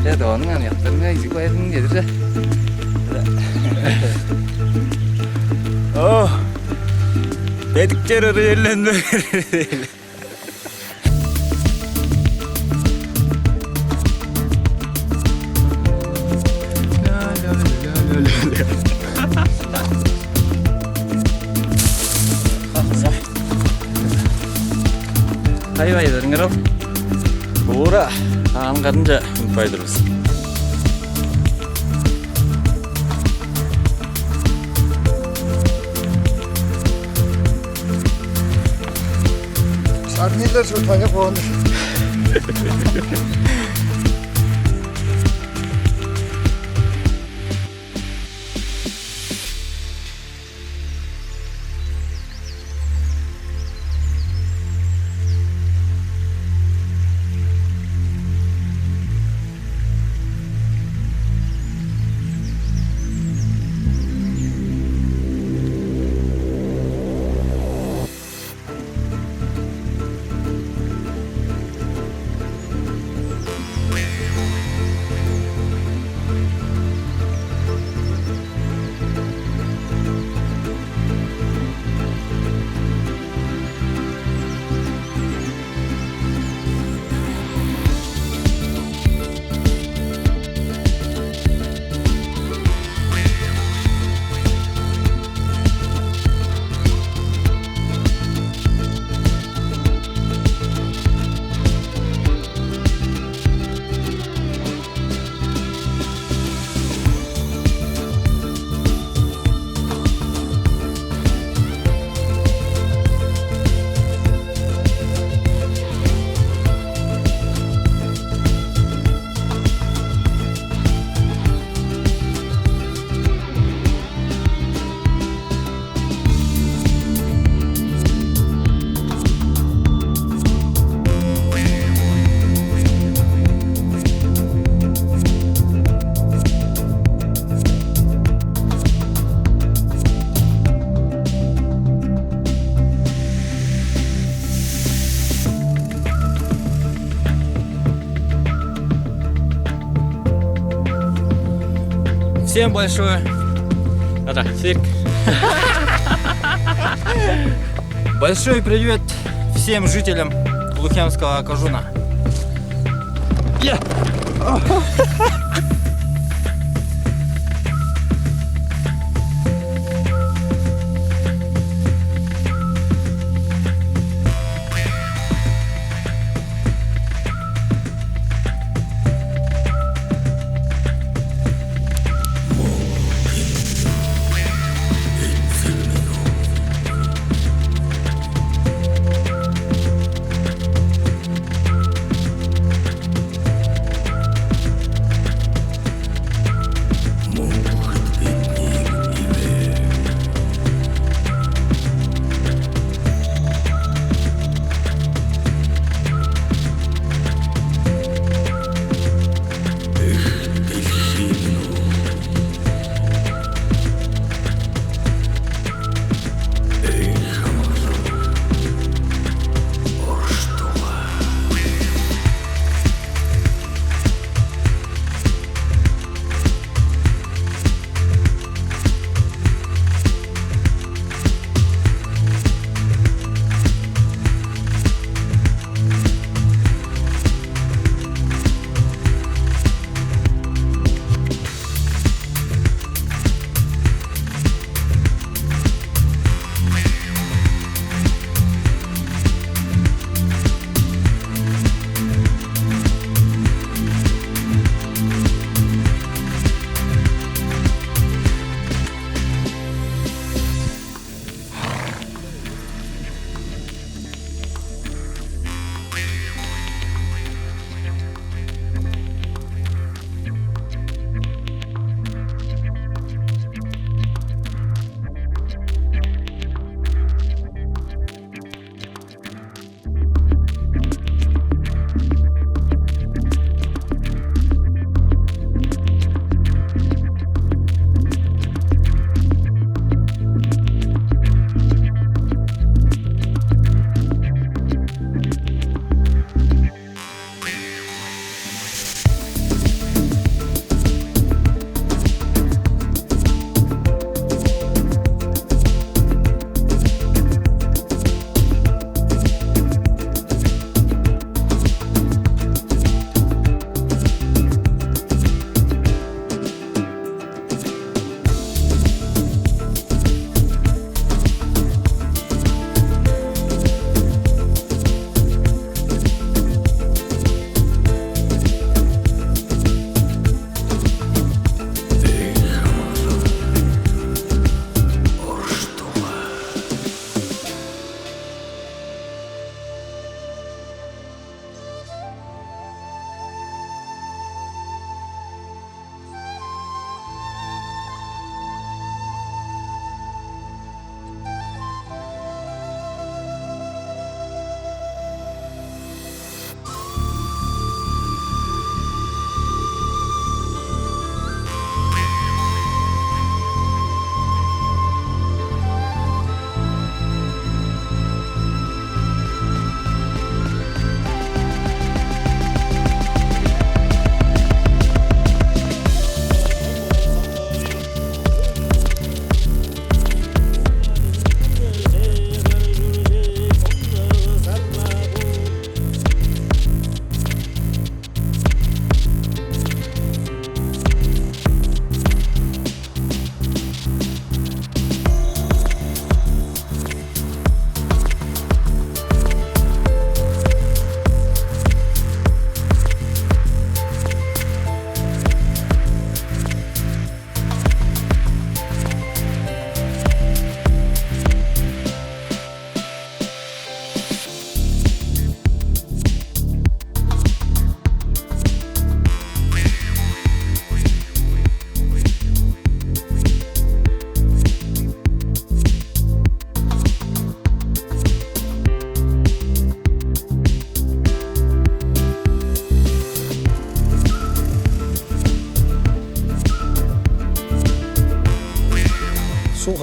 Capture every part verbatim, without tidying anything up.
Ча, дооң аныяктарыңга изиг байырын чедир че. О, бедик чер ырыылленме. Кайы байырларыңар ол? Буура, аан карынча үнүп кайдырбыс. Армийлер шо тайгап каан. Всем большое. А так, цирк. Большой привет всем жителям Улухемского окажуна.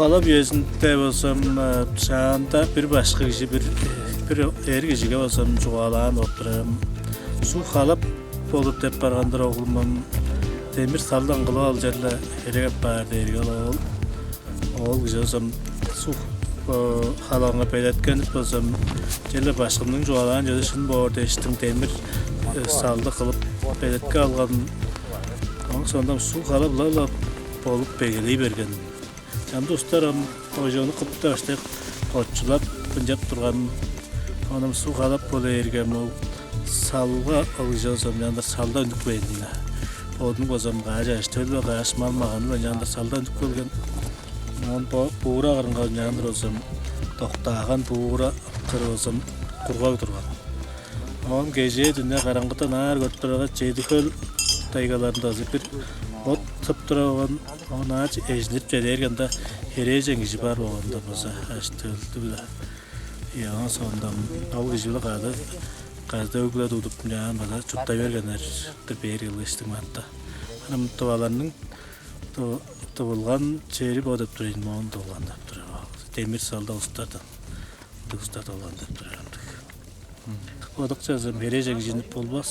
Халап үезинде болза, э, шаанда бир башкы кижи, бир, бир эр кижиге болза чугаалаан болуп турар. Суг халап болур деп барган-дыр, оглум, ам демир салдан кылып ал, черле херек апаар дээрге, ол, ол кижи болза суг, э, халаанга белеткенип болза, черле башкымның чугаалаан чүвези шын боор дээштиң, демир, э, салды кылып белеткеп алган. Ооң соонда суг халап-ла болуп эгелей берген. Чамдык улустар ам ойжоону кылып-даа баштай кочулап, ынчап турган. Оон ам суг халап болу бээрге, ам ол салга, ол кижи болза ынчалдыр салда үнүп кээр-дир ийин. Бодунуң болза каш ажы-төлү-биле, каш мал-маганы-биле ынчалдыр салда үнүп келген. Оон бо буура кырынга ынчалдыр болза доктааган, буура кыры болза кургаг турган. Оон кежээ-дүне караңгыда ынаар көрүп турарга, Чеди-Хөл тайгаларында база бир от тып тура болган. Оон аңаа эжинип чедээрге, ында херээжен кижи бар болган-дыр, база ажы-төлү-биле. Ийе, ооң соонда ол кижи-биле кады кады өг-бүле тудуп, ынчаар база чурттай бергеннер-дир бээр келгештиң, марта. Ам тываларның ту-, тывылган чери бо деп турар ийин, моон тывылган деп турар. Демир салда улустардан, ындыг улустардан тывылган деп турар ындыг. Бодукчазы херээжен кижи үнүп болбас.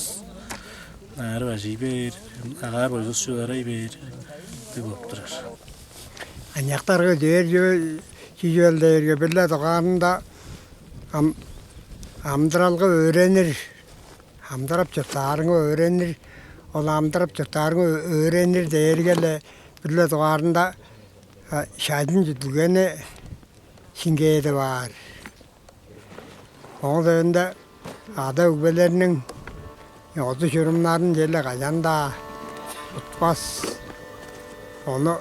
Аарып ажый бээр, агаар-бойжувус чударай бээр, ындыг болуп турар. Аныяктарга дээр чүве, чүү чүвел дээрге, бир-ле дугаарында ам-, амыдыралга өөренир, амыдырап чурттаарынга өөренир, ол амыдырап чурттаарынга өөренир дээрге-ле бир-ле дугаарында, а, шажын-чүдүлгени шиңгээдип аар. Ооң соонда ада-өгбелерниң ёзу-чурумнарын черле кажан-даа утпас, ону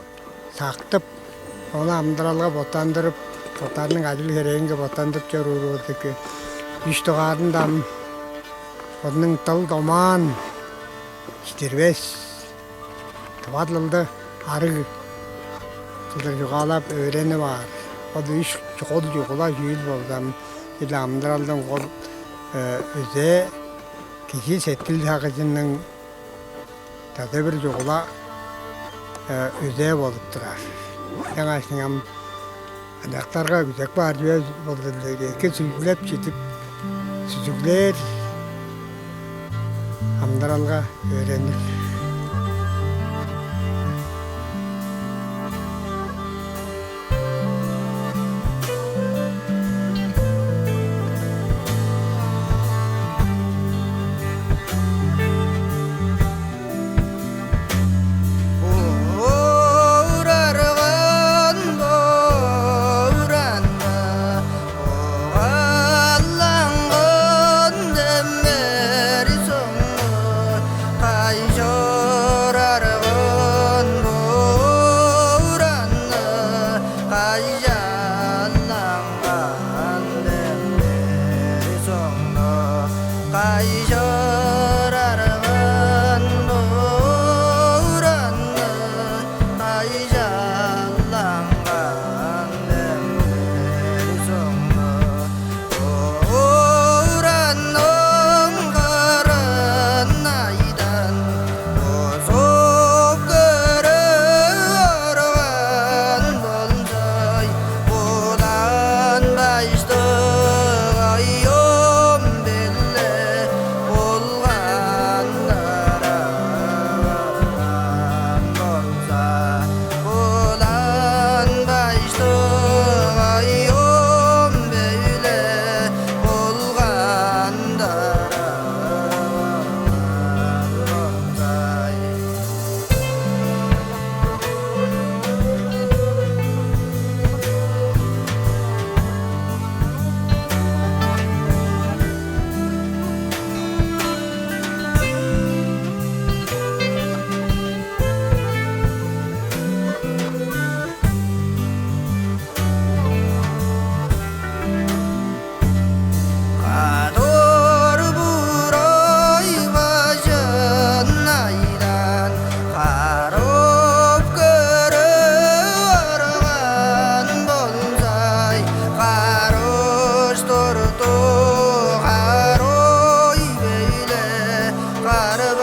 сактып, ону амыдыралга боттандырып, боттарының ажыл-херээнге боттандырып чоруур болза эки. Үш дугаарында ам бодунуң дыл-домаан чидирбес, тыва дылды арыг кылдыр чугаалап өөренип аар. Ол үш кол чугула чүүл болза, ам черле амыдыралдың кол, э, үзээ, кижи сеткил-сагыжының даза бир чугула, э, үзээ болуп турар. Ынчангаштың ам аныяктарга күзеп каар чүве болза, эки сүзүглеп чидип, сүзүглээр, амыдыралга өөренир. Уурарган бо уранны, огалланган демир соңну, кай чорарган бо уранны, кай чалланган демир соңну, кай чорарган бо уранны, кай чалланган демир соңну. Уранның кырын айдан озуп көрүп орган болзай, Булан-Баштың оюн-биле булгандырып алган болза, Булан-Баштың оюн-биле булгандырып алган болзай. Кадыр-бурай бажын айдан карып көрүп орган болзай, карыш турду карой бейле карып